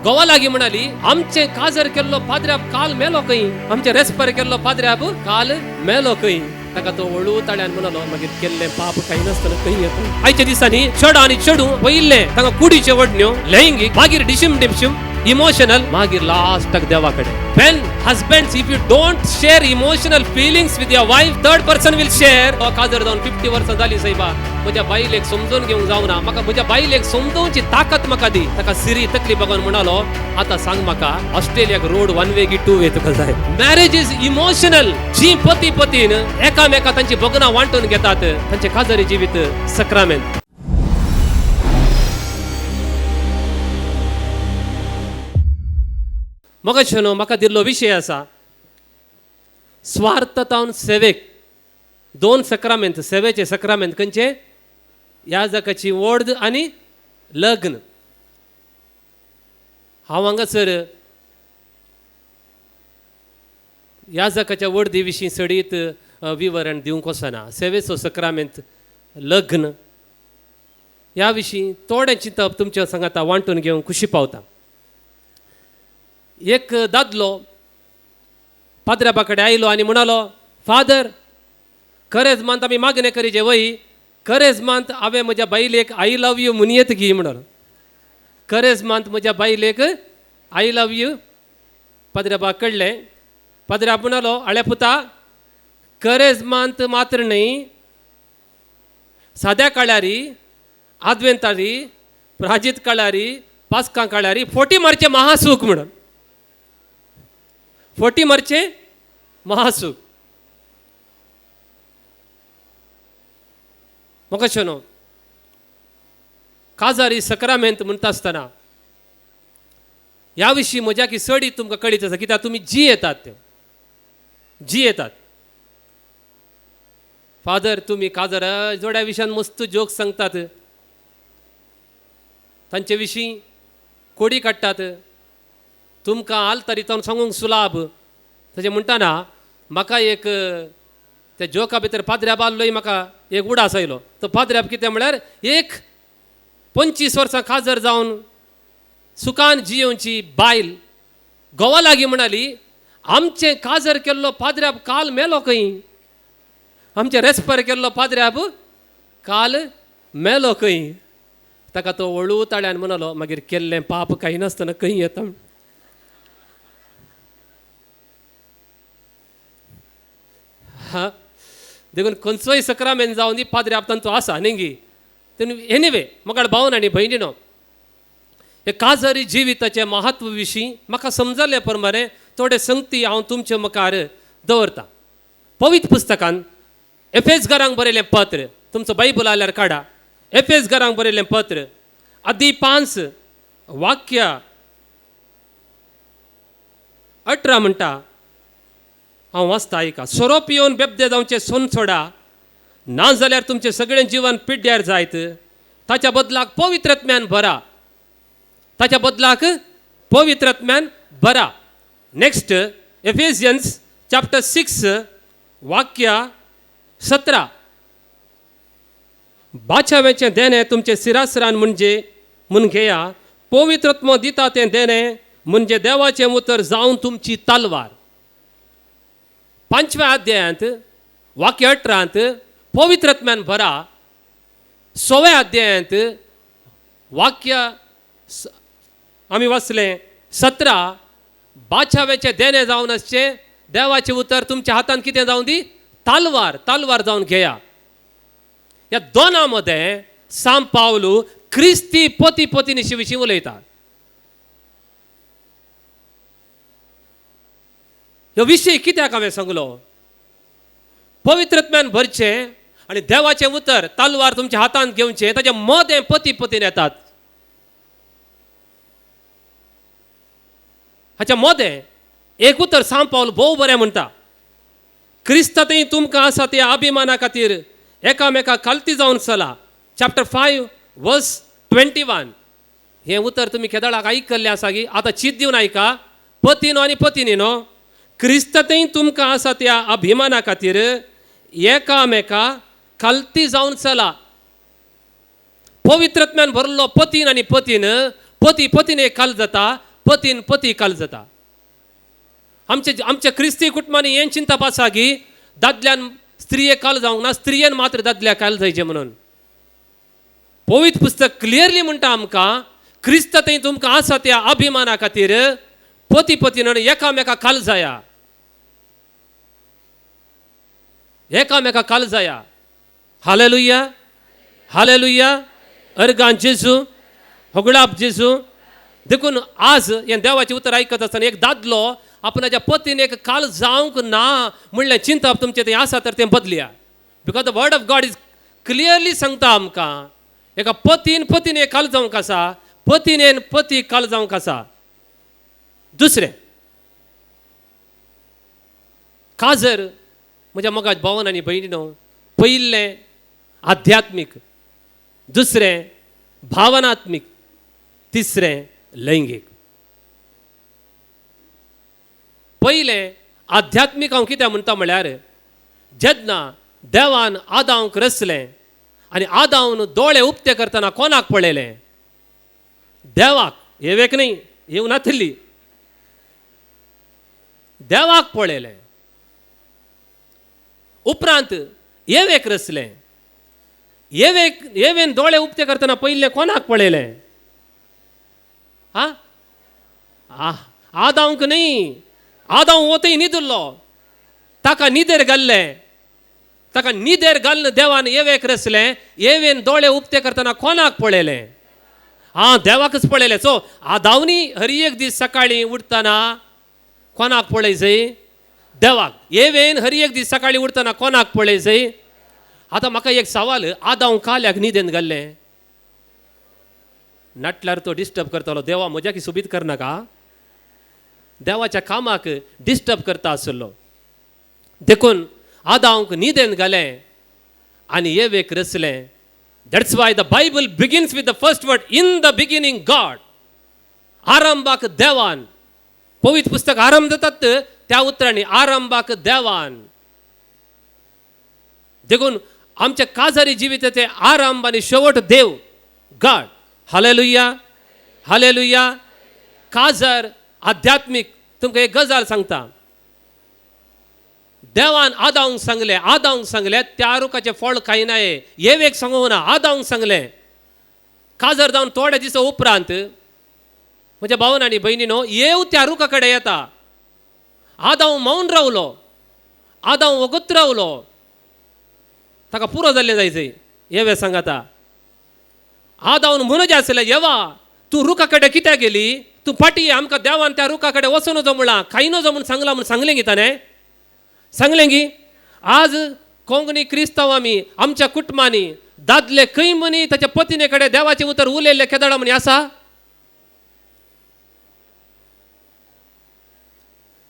गोवा लागीं म्हणाली, आमचें काजर केल्लो पाद्र्याब काल मेलो खंय, आमचें रेस्पर केल्लो पाद्र्याब काल मेलो खंय. ताका तो वळू ताळ्यान म्हणालो, मागीर केल्लें पाप काही नासतना खंय येता. आयच्या दिसांनी चेडो आनी चेडूं पयिल्लें तांकां कुडीच्यो वडण्यो, लैंगीक, मागीर डिशीम डिमशीम, इमोशनल, मागीर लास्टाक देवा कडेन. When husbands, if you don't share emotional feelings with your wife, third person will share. तो काजर जावन 50 वर्सां जाली सायबा, म्हज्या बायलेक समजून घेवंक जावना, म्हाका म्हज्या बायलेक समजोवची ताकत म्हाका दी. ताका सिरी तकली बघून म्हणालो, आतां सांग म्हाका, ऑस्ट्रेलियाक रोड वन वे की टू वे तुका जाय? Marriage is emotional. जी पती पतीन एकामेका तांची भोगनां वांटून घेतात, तांचे काजरी जिवीत सक्रामेंत. मगाशेनो म्हाका दिल्लो विशय आसा स्वार्थतावन सेवेक. दोन सक्रामेंत, सेवेचे सक्रामेंत खंयचे? याजकाची वोर्द आनी लग्न. हांव हांगासर याजकाच्या वर्दी विशीं सडीत विवरण दिवंक वचना. सेवेचो सक्रामेंत लग्न ह्या विशीं थोडें चिंतप तुमच्या सांगाता वांटून घेवंक खुशी पावता. एक दादलो पाद्र्याबा कडेन आयलो आनी म्हणालो, फादर, खरेंच मानता आमी मागणें करीचे वय, खरेंच मानत हांवें म्हज्या बायलेक I love you म्हणयेत गी म्हणलो. खरेंच मानत म्हज्या बायलेक I love you. पाद्र्याबा कडलें. पाद्र्याब म्हणालो, आळे पुता, खरेंच मानत मात्र न्हय, साद्या काळारी, आदवेंतारी, प्राजीत काळारी, पास्कां काळारी फोटी मारचें महासूख म्हणून. फोटी मारचें महासूख. म्हाका न्हू काजारी सक्रामेंत म्हणटा आसतना ह्या विशीं म्हज्या की सडी तुमकां कळीत आसा, कित्याक तुमी जी येतात, ते जी येतात. फादर, तुमी काजारा जोड्या विशयान मस्त जोक सांगतात, तांचे विशीं कोडी काडटात, तुमकां आलतारी तावन सांगूंक सुलाभ. तशें म्हणटाना म्हाका एक त्या जोका भितर पाद्र्याब आसलोय, म्हाका एक उडास आयलो. तो पाद्र्याब कितें म्हळ्यार एक 25 वर्सां काजर जावन सुखान जियोवची बायल गोवा लागीं म्हणाली, आमचें काजर केल्लो पाद्र्याब काल मेलो खंय, आमचें रेस्पर केल्लो पाद्र्याब काल मेलो खंय. ताका तो वळू ताळ्यान म्हणालो, मागीर केल्लें पाप काही नासतना खंय येता. हा, देखून खंयचोय सक्रामेंत जावन दी पाद्र्याब तांचो आसा न्ही गी. एनिवे, म्हाका भावन आनी भयणीनो, हे काजारी जिविताचे महत्व विशीं म्हाका समजले प्रमाणे थोडे संगती हांव तुमचे मुखार दवरतां. पवित्र पुस्तकान एफेसघरांक बरयलें पत्र, तुमचो बायबल आल्यार काडा. एफेसघरांक बरयलें पत्र आदी 5 वाक्य 18 म्हणटा, हांव वाचता आयका. सोरो पियोवन बेबदे जावचें सोन सोडा, ना जाल्यार तुमचें सगळें जिवन पिड्ड्यार जायत. ताच्या बदलाक पवित्रत्म्यान भरा, ताच्या बदलाक पवित्रत्म्यान भरा. नेक्स्ट एफेसियन्स चॅप्टर 6 वाक्य 17. बाचाव्याचें देणें तुमचें सिरासरान म्हणजे म्हूण घेया, पवित्रत्म दिता तें देणें म्हणजे देवाचें उतर जावन तुमची तलवार. 5व्या अध्यायांत वाक्य 18 पवित्रत्म्यान भरा. 6व्या अध्यायांत वाक्य आमी वाचलें 17, बाचाव्याचें देणें जावन आसचें देवाचें उतर तुमच्या हातांत कितें जावन दी, तलवार, तलवार जावन घेया. ह्या दोना मदें सांत पावलू क्रिस्ती पती पत्नीशी विशीं उलयता. ह्यो विशय कित्याक हांवें सांगलो? पवित्रत्म्यान भरचें आनी देवाचें उतर तलवार तुमच्या हातांत घेवचें, ताच्या मदें पती पतीन येतात. हाच्या मदें एक उतर सांत पावल भोव बरें म्हणटा, क्रिस्तांतय तुमकां आसा त्या अभिमाना खातीर एकामेका खालती जावन चला. चॅप्टर 5 वर्स 21. हें उतर तुमी केदळाक आयकल्लें आसा की आतां चीत दिवन आयका. पतीनो आनी पतिनीनो, क्रिस्तांतय तुमकां आसा त्या अभिमाना खातीर एकामेका खालती जावन चला. पवित्रत्म्यान भरलो पतीन आनी पतीन, पती पतीन एक काल जाता. पतीन पती काल जाता. आमचे आमच्या क्रिस्ती कुटुंबांनी हें चिंतप आसा की दादल्यान स्त्रिये काल जावंक ना, स्त्रियेन मात्र दादल्या काल जायचें म्हणून. पवित्र पुस्तक क्लियरली म्हणटा आमकां, क्रिस्त थंय तुमकां आसा त्या अभिमाना खातीर पती पतीन एकामेका काल जाया, एकामेका काल जाया. Hallelujah, hallelujah. अर्गां जेजू, होगडाप जेजू. देखून आज हें देवाचें उतर आयकत आसतना एक दादलो आपणाच्या पतीन एक काल जावंक ना म्हणलें चिंतप तुमचें तें आसा तर तें बदलया. Because the word of God is clearly सांगता आमकां, एका पतीन पतीन एक काल जावंक आसा, पतीन पती काल जावंक आसा. दुसरें काजर म्हज्या मोगाच्या भावान आनी भयणीनो, पयलें आध्यात्मीक, दुसरें भावनात्मीक, तिसरें लैंगीक. पयलें आध्यात्मीक हांव कितें म्हणटा म्हळ्यार, जेन्ना देवान आदांक रचलें आनी आदावन दोळे उक्ते करतना कोणाक पळयलें? देवाक. येवेक न्ही, येवं नातिल्ली, देवाक पळयलें. उपरांत येवेक रचलें, येवेक येवेन दोळे उक्ते करतना पयलें कोणाक पळयलें? आ आदांक न्ही, आदांव वतय न्हिदिल्लो, ताका निदेर घाल्लें, ताका निदेर घालून देवान येवेक रचलें. येवेन दोळे उक्ते करतना कोणाक पळयलें? आं, देवाकच पळयलें. सो आदावनी हर एक दीस सकाळीं उठतना कोणाक पळयजय? देवाक. येवेन हर एक दीस सकाळीं उठतना कोणाक पळयजय? आतां म्हाका एक सवाल, आदांव काल्याक निदेन घाल्लें नाटल्यार तो डिस्टर्ब करतालो, देवा म्हज्या की सोबीत करनाका, देवाच्या कामाक डिस्टर्ब करता आसलो. देखून आदांक निदेन घालें आनी येवेक रचलें. That's why the Bible begins with the first word, in the beginning God. आरंभाक देवान. पवित्र पुस्तक आरंभ जातात त्या उतरांनी, आरंभाक देवान. देखून आमच्या काजारी जिविताचे आरंभ आनी शेवट देव, गॉड. Hallelujah, hallelujah. काजार आध्यात्मीक तुमकां एक गजाल सांगता, देवान आदावंक सांगलें, आदावंक सांगलें त्या रुखाचें फळ खायनाये. येवेक सांगूंक ना, आदावंक सांगलें. काजर जावन थोड्या दिसा उपरांत म्हज्या भावन आनी भयणीनो, येव त्या रुखा कडेन येता. आदांव मौन रावलो, आदांव वगत रावलो, ताका पुरो जाल्लें जायचें. येवे सांगाता आदावन म्हणून आसलें, येवा तूं रुखा कडेन कित्याक गेली? तूं फाटी आमकां देवान त्या रुखा कडेन वचूं नजो म्हणलां, खाय नजो म्हूण सांगलां म्हूण सांगलें गी ताणें, सांगलें गी. आज कोंकणी क्रिस्तांव आमी आमच्या कुटुंबांनी दादले खंय म्हणी ताच्या पतिने कडेन देवाचें उतर उलयल्लें केदळा म्हणी आसा?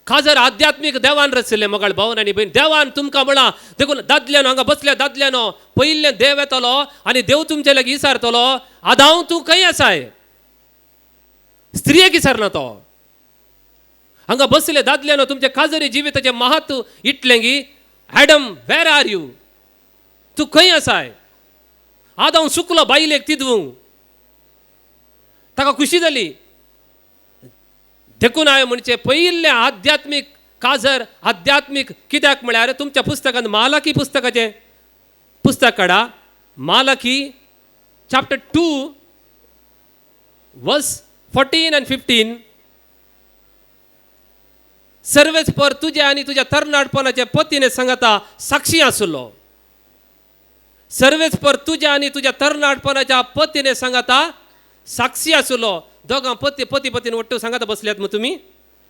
काजर आध्यात्मीक देवान रचिल्लें मोगाळ भावन आनी भयण, देवान तुमकां म्हळां. देखून दादल्यानो हांगा बसल्या दादल्यानो, पयिल्लें देव येतलो आनी देव तुमचे लागीं विचारतलो, आदांव तूं खंय आसाय? स्त्रियेक विचारना तो. हांगा बसले दादल्यानो, तुमच्या काजरी जिविताचें महत्व इतलें की एडम वेर are you, तूं खंय आसाय? आदांव सुकलो बायलेक तिदवूंक, ताका खुशी जाली. देखून हांवें म्हणचें पयिल्लें आध्यात्मीक काजर आध्यात्मीक कित्याक म्हळ्यार तुमच्या पुस्तकांत मालाकी पुस्तकाचें पुस्तक काडा, Malachi chapter 2 verse 14 and 15. सर्वेच पर तुज्या आनी तुज्या तरणाटपणाच्या पतीने सांगता साक्षी आसलो. सर्वेच पर तुज्या आनी तुज्या तरणाटपणाच्या पतीने सांगता साक्षी आसलो. दोगां पती पती पतीन वट्टू सांगता बसल्यात मग तुमी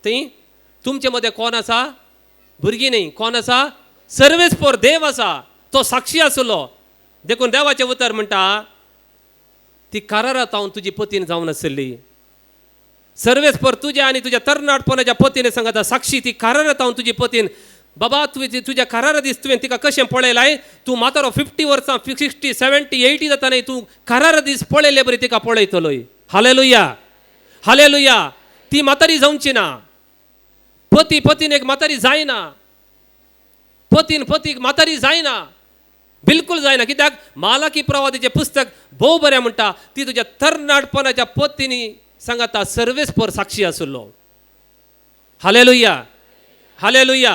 थंय. तुमचे मदें कोण आसा? भुरगीं न्ही, कोण आसा? सर्वेच पर देव आसा, तो साक्षी आसलो. देखून देवाचें उतर म्हणटा ती करारात हांव तुजी पतीन जावन आसली. सर्वेच पर तुज्या आनी तुज्या तरणाटपणाच्या पतीने सांगता साक्षी ती करारात हांव तुजी पतीन. बाबा तुवें तुज्या करारा दीस तुवें तिका कशें पळयलाय? तूं म्हातारो 50 वर्सां 60 70 80 जाता न्ही, तूं करारा दीस पळयले बरी तिका पळयतलोय. Hallelujah, hallelujah. ती म्हातारी जावची ना, पती पतीन एक म्हातारी जायना, पतीन पतीक म्हातारी जायना, बिलकुल जायना. कित्याक? मालाकी प्रवादीचें पुस्तक भोव बरें म्हणटा, ती तुज्या तरणाटपणाच्या पतीनी सांगाता सर्वेस्पर साक्षी आसलो. Hallelujah, hallelujah.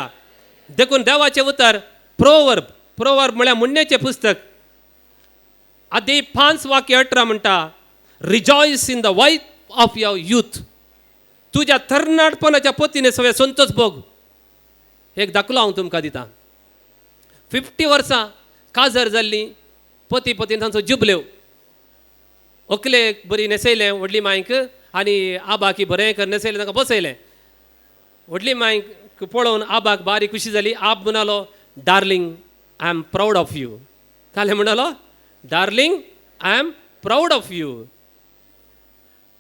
देखून देवाचें उतर प्रोवर्ब, प्रोवर्ब म्हळ्यार म्हणण्याचें पुस्तक आदी 5:18 म्हणटा, rejoice in the wife of your youth. तुज्या तरणाटपणाच्या पतीने सगळे संतोष भोग. एक दाखलो हांव तुमकां दिता. 50 वर्सां काजर जाल्ली पती पतीन तांचो जुबल्यो, व्हंकलेक बरी न्हेसयलें व्हडली मांयक आनी आबाकी बरें कर न्हेसयलें, तांकां बसयलें. व्हडली मांयक पळोवन आबाक बारी खुशी जाली. आब म्हणालो, darling I am proud of you. कालें म्हणालो, darling I am proud of you.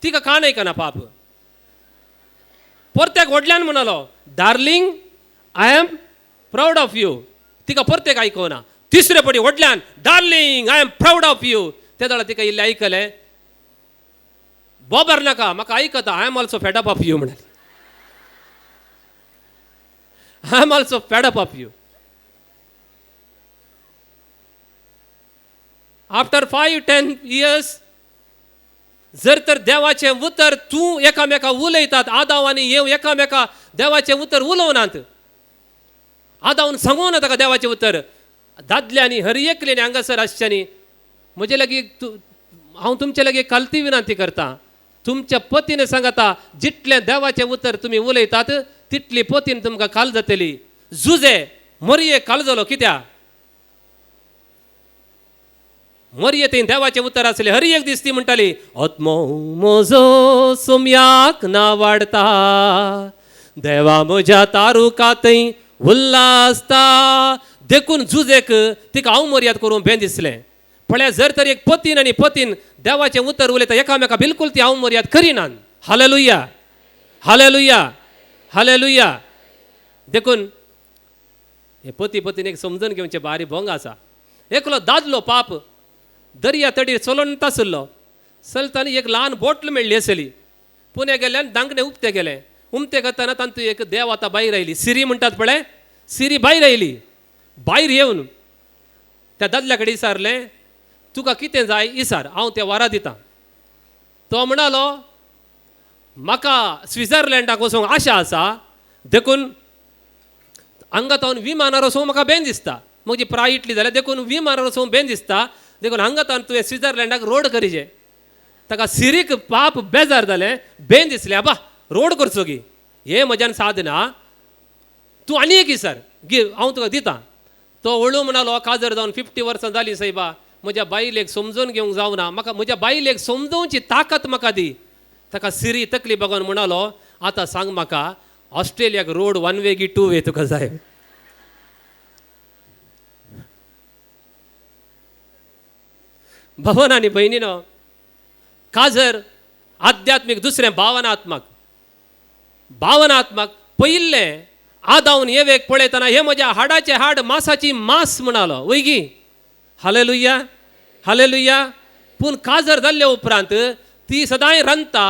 तिका कान आयकना पाप. परत्याक व्हडल्यान म्हणालो, darling I am proud of you. तिका परतेक आयकना. तिसरे पटी व्हडल्यान, darling I am proud of you. ते जाल्यार तिका इल्लें आयकलें, बोबर नाका म्हाका आयकता, I am also fed up of you म्हणाली. I am also fed up of you. After 5-10 years जर तर देवाचें उतर तूं एकामेका उलयतात, आदाव आनी येव एकामेका देवाचें उतर उलोवनात, आदावन सांगूना ताका देवाचें उतर, दादल्यांनी हर एकल्यानी हांगासर आसच्यांनी म्हजे लागीं तूं हांव तुमचे लागीं कालती विनंती करता, तुमच्या पतीन सांगता जितलें देवाचें उतर तुमी उलयतात तितली पतीन तुमकां काल जातली. जुजे मरये काल जालो कित्याक? मरये थंय देवाचें उतर आसलें. हर एक दीस ती म्हणटाली, आत्मो म्हजो सोम्याक ना वाडता, देवा म्हज्या तारुका थंय उल्लासता. देखून जुजेक तिका हांव मर्याद करूं बें दिसलें. पळया जर तर एक पतीन आनी पतीन देवाचें उतर उलयता एकामेका बिलकूल ती हांव मर्याद करिनात. Hallelujah, hallelujah, hallelujah. देखून हे पती पतीन एक समजून घेवचें बारी भोंग आसा. एकलो दादलो पाप दर्या तडीर चलोवन आसलो, चलतना एक ल्हान बोटल मेळ्ळी आसली. पुण्या गेल्यान दांगणे उक्ते गेले, उमते करतना तांतूं एक देव आतां भायर आयली, सिरी म्हणटात पळय, सिरी भायर आयली. भायर येवन त्या दादल्या कडेन विचारलें, तुका कितें जाय इसार, हांव तें वारा दितां. तो म्हणालो, म्हाका स्विझर्लंडाक वचूंक आशा आसा, देखून हांगा तावन विमानार वचूंक म्हाका बेन दिसता, म्हजी प्राय इतली जाल्या देखून विमानार वचूंक बेन दिसता, देखून हांगा तावन तुवें स्विझर्लंडाक रोड करीजे. ताका सिरीक पाप बेजार जालें, बेन दिसलें, आबा रोड करचो गी, हें म्हज्यान सादना, तूं आनी एक इसार गी, हांव तुका दितां. तो वळू म्हणालो, काजर जावन 50 वर्सां जालीं सायबा, म्हज्या बायलेक समजून घेवंक जावना, म्हाका म्हज्या बायलेक समजोवची ताकत म्हाका दी. ताका सिरी तकली बघून म्हणालो, आतां सांग म्हाका, ऑस्ट्रेलियाक रोड 1 वे की 2 वे तुका जाय? भवन आनी भयणीनो, काजर आध्यात्मीक, दुसरें भावनात्मक. भावनात्मक पयिल्लें आदावन येवेक पळयतना हे म्हज्या हाडाचे हाड मासाची मास म्हणालो, वयगी? Hallelujah, hallelujah. पूण काजर जाल्ले उपरांत ती सदांय रांदता,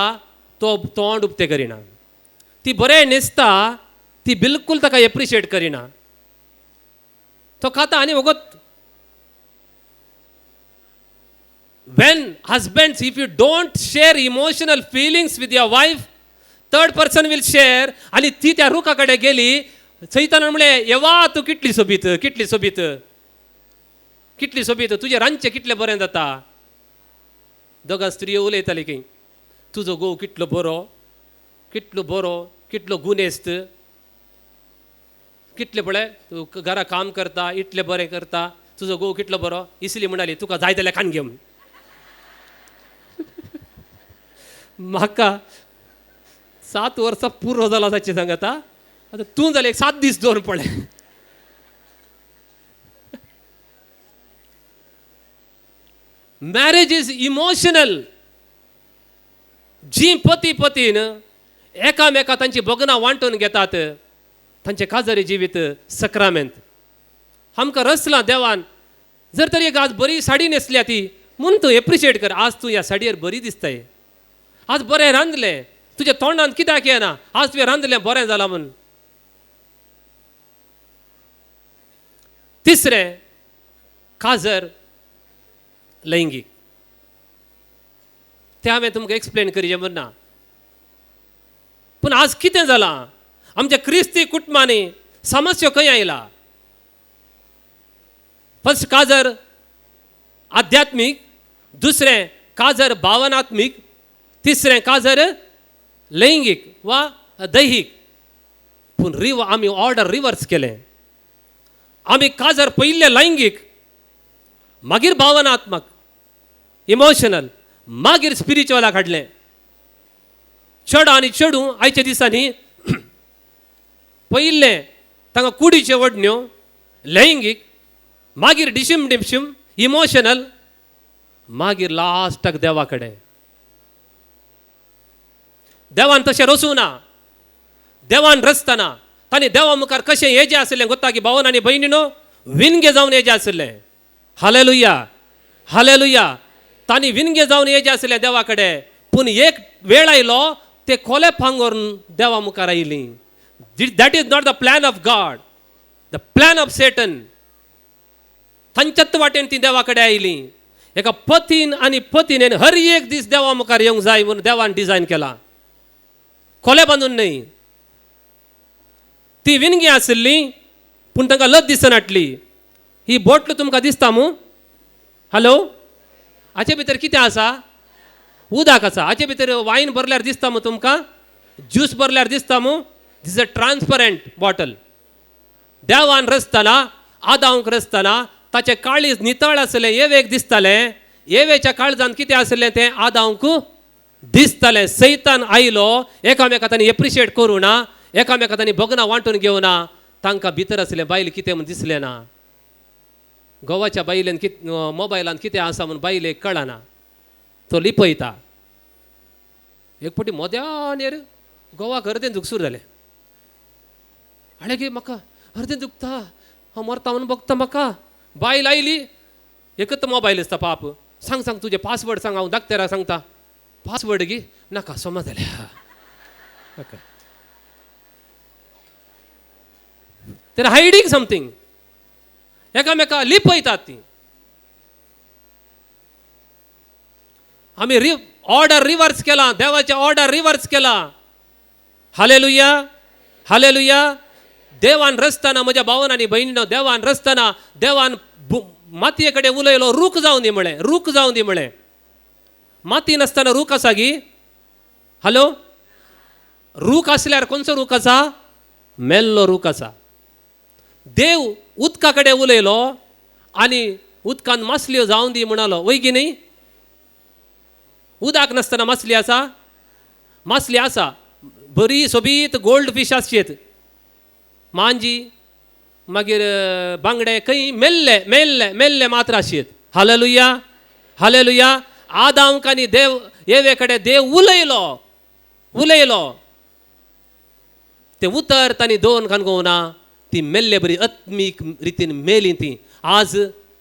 तो तोंड उक्तें करिना, ती बरें न्हेसता, ती बिलकूल ताका एप्रिशिएट करिना, तो खाता आनी वगत. When husbands, if you don't share emotional feelings with your wife, third person will share. आनी ती त्या रुखा कडेन गेली, सैतानान म्हणलें, येवा तूं कितली सोबीत, कितली सोबीत, कितली सोबीत, तुजें रांदचें कितलें बरें जाता. दोगां स्त्रियो उलयताली की तुजो घोव कितलो बरो, कितलो बरो, कितलो गुनेस्त, कितले पळय तूं घरा काम करता, इतलें बरें करता, तुजो घोव कितलो बरो. इसली म्हणाली, तुका जाय जाल्यार खान घे. म्हाका 7 वर्सां पुरो जाला ताचें सांगता, आतां तूं जालें 7 दीस दवर पळय. Marriage is emotional. जी पती पतीन एकामेका तांची भोगनां वांटून घेतात, तांचें काजरी जिवीत सक्रामेंत. आमकां रचलां देवान. जर तर एक आज बरी साडी न्हेसल्या ती म्हूण तूं एप्रिशिएट कर, आज तूं ह्या साडयेर बरी दिसताय, आज बरें रांदलें, तुज्या तोंडान कित्याक येना, आज तुवें रांदलें बरें जालां म्हूण. तिसरें काजर लैंगीक, तें हांवें तुमकां एक्सप्लेन करीजे म्हूण ना. पूण आज कितें जालां आमच्या क्रिस्ती कुटुंबांनी समस्या खंय आयला? फर्स्ट काजर आध्यात्मीक, दुसरें काजर भावनात्मीक, तिसरें काजर लैंगीक वा दैहीक. पूण आमी ऑर्डर रिवर्स केलें. आमी काजर पयलें लैंगीक, मागीर भावनात्मक इमोशनल, मागीर स्पिरिच्युअलाक हाडलें. चेडो आनी चेडूं आयच्या दिसांनी पयलें तांकां कुडीच्यो ओडण्यो लैंगीक, मागीर डिशीम डिशीम इमोशनल, मागीर लास्टाक देवा कडेन. देवान तशें रसूं ना. देवान रचतना तांणी देवा मुखार कशें येजें आशिल्लें गोत्ता की भावन आनी भयणीनो विनगे जावन येजें आशिल्लें. Hallelujah, hallelujah. तांणी विनगे जावन येजें आशिल्लें देवा कडेन. पूण एक वेळ आयलो ते कोले पांगोरून देवा मुखार आयलीं. That is not the plan of God, the plan of Satan. तांच्याच वाटेन ती देवा कडेन आयलीं. एका पतीन आनी पतीन हर एक दीस देवा मुखार येवंक जाय म्हणून देवान डिजायन केला, कोले बांदून न्हय. ती विनगी आशिल्ली पूण तांकां लज दिसनाटली. ही बोटल तुमकां दिसता मू? हॅलो, हाचे भितर कितें आसा? उदक आसा. हाचे भितर वायन भरल्यार दिसता मू तुमकां? ज्यूस भरल्यार दिसता मू? This is a transparent bottle. देवान रचतना, आदांक रचतना ताचें काळीज नितळ आसलें, एवेक दिसतालें. एवेच्या काळजान कितें आसलें तें आदांक दिसतालें. सैतान आयलो, एकामेका तांणी एप्रिशिएट करूं ना, एकामेका तांणी भोगना वांटून घेवना, तांकां भितर आसलें बायल कितें म्हूण दिसलें ना. गोवाच्या बायलेन कित मोबायलान कितें आसा म्हूण बायलेक कळना, तो लिपयता. एक फावटी मोद्यान गोवाक अर्दें दुखसूर जालें. हाणें की म्हाका अर्दें दुखता, हांव मरता म्हणून बगता म्हाका. बायल आयली, एकच मोबायल दिसता पाप. सांग सांग तुजें पासवर्ड सांग, हांव दाक्तेराक सांगता. पासवर्ड गी नाका, समज जाल्या. ओके, ते हायडींग समथींग, एकामेका लिपयतात ती. आमी ऑर्डर रिवर्स केला, देवाचें ऑर्डर रिवर्स केला. Hallelujah, hallelujah. देवान रचतना म्हज्या भावन आनी भयणीनो, देवान रचतना देवान मातये कडेन उलयलो, रूख जावन दी म्हळें, रूख जावन दी म्हळें. माती नासतना रूख आसा गी? हॅलो, रूख आसल्यार खंयचो रूख आसा? मेल्लो रूख आसा. देव उदका कडेन उलयलो आनी उदकान मासल्यो जावन दी म्हणालो, वय की न्ही? उदक नासतना मासली आसा? मासली आसा, बरी सोबीत गोल्ड फीश आसचेत, मांजी, मागीर बांगडे, खंय मेल्ले मेल्ले मेल्ले मात्र आसचेत. Hallelujah, hallelujah. आदांक आनी देव एवे कडेन देव उलयलो, उलयलो. तें उतर तांणी दोन खान ना, ती मेल्ले बरी आत्मीक रितीन मेली ती. आज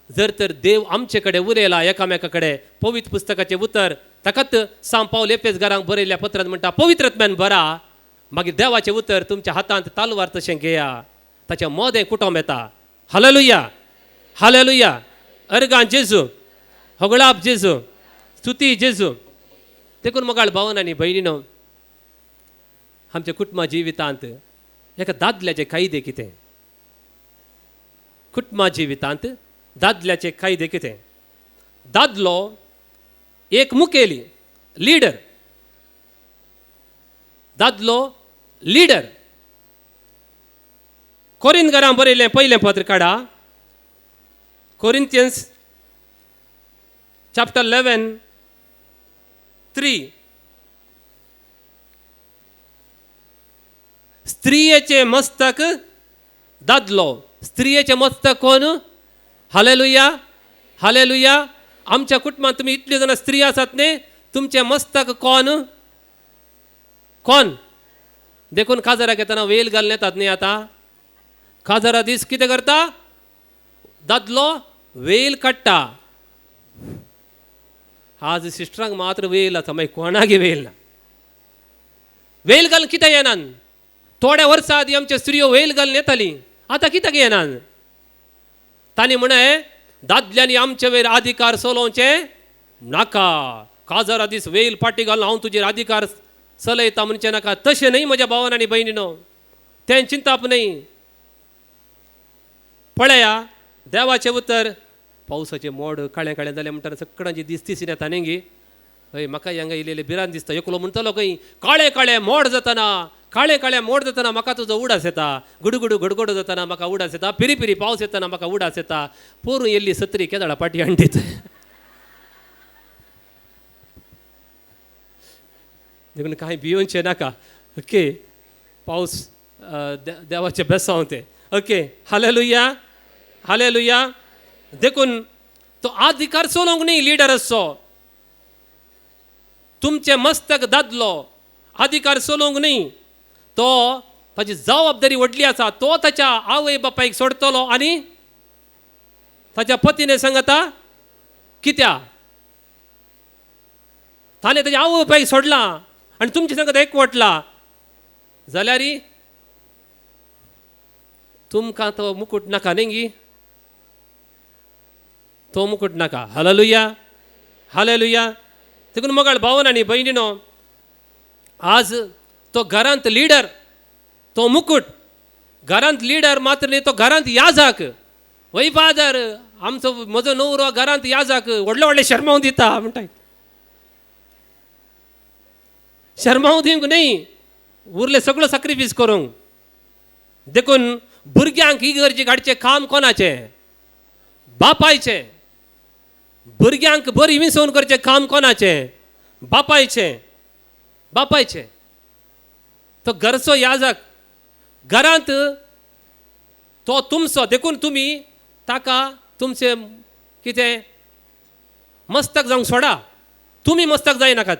जर तर देव आमचे कडेन उलयला एकामेका कडेन, पवित्र पुस्तकाचें उतर ताकाच सांत पावल एफेस घरांक बरयल्ल्या पत्रांत म्हणटा, पवित्र आत्म्यान बरा, मागीर देवाचें उतर तुमच्या हातांत तालवार तशें घेया, ताचें मोदें कुटोंब येता. Hallelujah, hallelujah. अर्गां जेजू, होगळाप जेजू, स्तुती जेजू. देखून मोगाळ भावन आनी भयणीनो, आमच्या कुटुंबा जिवितांत एका दादल्याचे कायदे कितें? कुटुंबा जिवितांत दादल्याचे कायदे कितें? दादलो एक मुखेली लिडर, दादलो लिडर. कोरिंतकारांक बरयलें पयलें पत्र काडा, कोरिंथियन्स चॅप्टर 11:3. स्त्रियेचे मस्तक दादलो. स्त्रियेचे मस्तक कोण? Hallelujah, hallelujah. आमच्या कुटुंबांत तुमी इतली जाणां स्त्री आसात न्ही, तुमचें मस्तक कोण? कोण? देखून काजाराक येतना वेल घालून येतात न्ही. आतां काजारा दीस कितें करता? दादलो वेल काडटा. आज सिस्टरांक मात्र वेल आसा, मागीर कोणाक वेल ना. वेल घालून कित्याक येनात? थोड्या वर्सां आदीं आमच्यो स्त्रियो वेल घालून येताली, आतां कित्याक येनात? तांणी म्हणलें दादल्यांनी आमचे वयर अधिकार चलोवचें नाका. काजारा दीस वेल पाटी घालून हांव तुजेर अधिकार चलयता म्हणचें नाका. तशें न्हय म्हज्या भावान आनी भयणीनो, तें चिंताप न्हय. पळया देवाचें उतर, पावसाचें मोड काळें काळें जालें म्हणटा सगळ्यांची दिसतीस येता न्ही गी. हय म्हाका हांगा इल्लें भिरांत दिसता. एकलो म्हणटलो खंय काळें काळें मोड जातना, काळें काळें मोड जातना म्हाका तुजो उडास येता, गुडगुडू गडगडो जातना म्हाका उडास येता, पिरी पिरी पावस येतना म्हाका उडास येता, पोरूं येल्ली सत्री केदळा पाटी हांडीत. देखून कांय भियोवचें नाका. ओके, पावस देवाचें बेसांव तें. Okay, hallelujah, hallelujah. देखून तो अधिकार चलोवंक न्ही लिडर आसचो, तुमचें मस्तक दादलो अधिकार चलोवंक न्ही, तो ताची जबाबदारी व्हडली आसा. तो ताच्या आवय बापायक सोडटलो आनी ताच्या पतीने सांगता कित्या ताणें ताच्या आवय बापायक सोडला आनी तुमचे सांगता एकवटला जाल्यार तुमकां तो मुकूट नाका न्ही गी, तो मुकूट नाका. Hallelujah, hallelujah. देखून मोगाळ भावन आनी भयणीनो, आज तो घरांत लिडर, तो मुकूट घरांत लिडर मात्र न्ही, तो घरांत याजाक. वय फादर आमचो म्हजो नवरो घरांत याजाक व्हडले व्हडले शर्माव दिता म्हणटा. शर्माव दिवंक न्ही, उरले सगळो सॅक्रिफायस करूंक. देखून भुरग्यांक इगर्जी काडचें काम कोणाचें? बापायचें. भुरग्यांक बरी विसवण करचें काम कोणाचें? बापायचें, बापायचें. तो घरचो याजक घरांत तो तुमचो. देखून तुमी ताका तुमचें कितें मस्तक जावंक सोडा. तुमी मस्तक जायनाकात.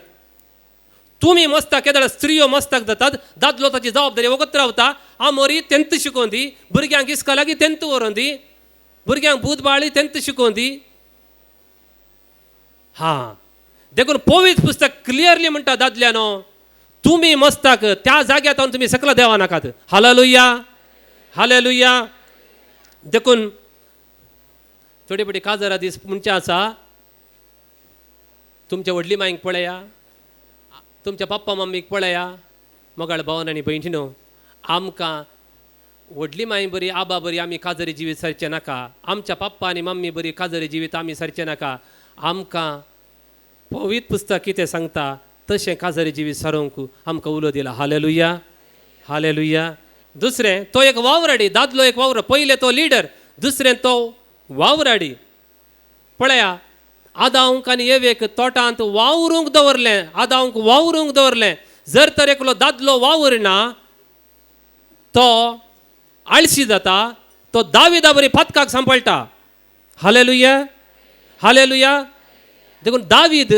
तुमी मस्तक केदळ स्त्रियो मस्तक जातात, दादलो ताची जबाबदारी वगत रावता. आमोरी तेंत शिकोवन दी, भुरग्यांक इस्कोलाक तेंत व्हरोन दी, भुरग्यांक भूत बाळी तेंत शिकोवन दी. हां, देखून पवित्र पुस्तक क्लियरली म्हणटा दादल्यानो, तुमी मस्तक त्या जाग्यार तावन तुमी सकला देवा नाकात. Hallelujah, hallelujah. देखून थोडी थोडी काजरा दीस म्हणचे आसा, तुमच्या व्हडली मायंक पळया, तुमच्या पप्पा मम्मीक पळया. मोगाळ भावन आनी भयणीनो, आमकां व्हडली माय बरी आबा बरी आमी काजरी जिवीत सारचें नाका, आमच्या पप्पा आनी मम्मी बरी काजरी जिवीत आमी सारचें नाका. आमकां पवित्र पुस्तक कितें सांगता तशें काजरी जिवीत सारोवंक आमकां उलो दिला. Hallelujah, hallelujah. दुसरें तो एक वावराडी, दादलो एक वावर. पयलें तो लिडर, दुसरें तो वावराडी. पळया आदांक आनी एवेक तोटांत वावरूंक दवरलें, आदांक वावरूंक दवरलें. जर तर एकलो दादलो वावरना तो आळशी जाता, तो दाविदा बरी पातकाक सांपळटा. Hallelujah, hallelujah. देखून दावीद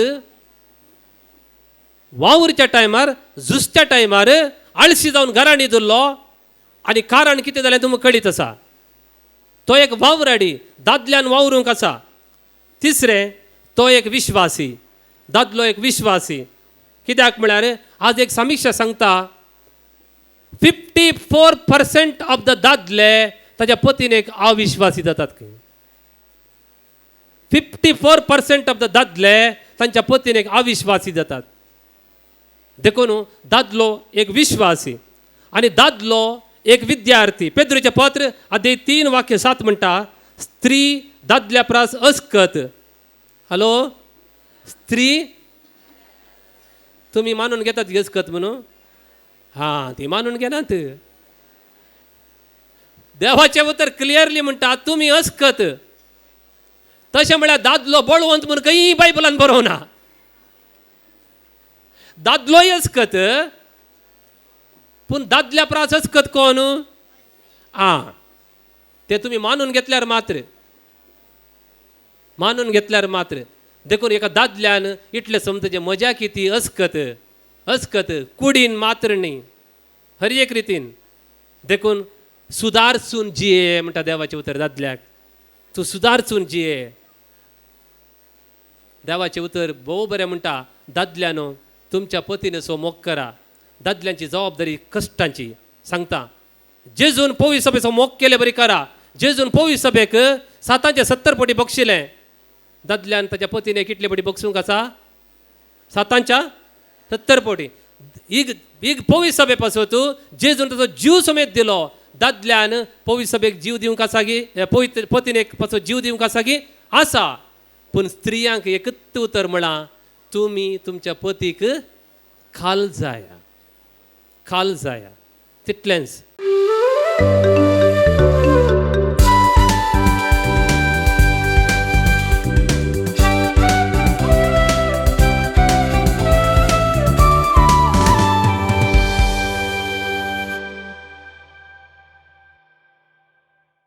वावुरच्या टायमार, झुजच्या टायमार आळशी जावन घरां न्हिदुल्लो आनी कारण कितें जालें तुमकां कळीत आसा. तो एक वावराडी, दादल्यान वावरूंक आसा. तिसरें तो एक विश्वासी, दादलो एक विश्वासी. कित्याक म्हळ्यार आज एक समिक्षा सांगता 54% ऑफ the दादले ताच्या पतीन एक अविश्वासी जातात. 54% ऑफ the दादले तांच्या पतीन एक अविश्वासी जातात. देखून दादलो एक विश्वासी आनी दादलो एक विद्यार्थी. पेद्रूचें पत्र अध्याय 3 वाक्य 7 म्हणटा, स्त्री दादल्या प्रास अस्कत. हॅलो, स्त्री तुमी मानून घेतात अस्कत म्हणून? हां, ती मानून घेनात. देवाचें उतर क्लियरली म्हणटा तुमी अस्कत. तशें म्हळ्यार दादलो बळवंत म्हूण खंय बायबलान बरोवना. दादलोय अस्कत, पूण दादल्या प्रास अस्कत कोण? आं, ते तुमी मानून घेतल्यार मात्र, मानून घेतल्यार मात्र. देखून एका दादल्यान इतलें समजचें मजा किती अस्कत, अस्कत कुडीन मात्र न्ही, हर एक रितीन. देखून सुदारसून जिये म्हणटा देवाचें उतर दादल्याक, तूं सुदारसून जिये. देवाचें उतर भोव बरें म्हणटा, दादल्यानो तुमच्या पतीन सो मोग करा. दादल्यांची जबाबदारी कश्टांची सांगता. जेजून पवी सभेचो मोग केले बरी करा. जेजून पवी सभेक 770 पटी बक्षिलें. दादल्यान ताच्या पतीने कितले पटी बक्षूंक आसा? 770 पटी. इग इग पवी सभे पासत जेजून ताचो जीव समेत दिलो. दादल्यान पवी सभेक जीव दिवंक आसा गी, पवित्र पतिनेक पासत जीव दिवंक आसा गी? आसा. पूण स्त्रियांक एकूच उतर म्हळां, तुमी तुमच्या पतीक खाल जाया, खाल जाया, तितलेंच.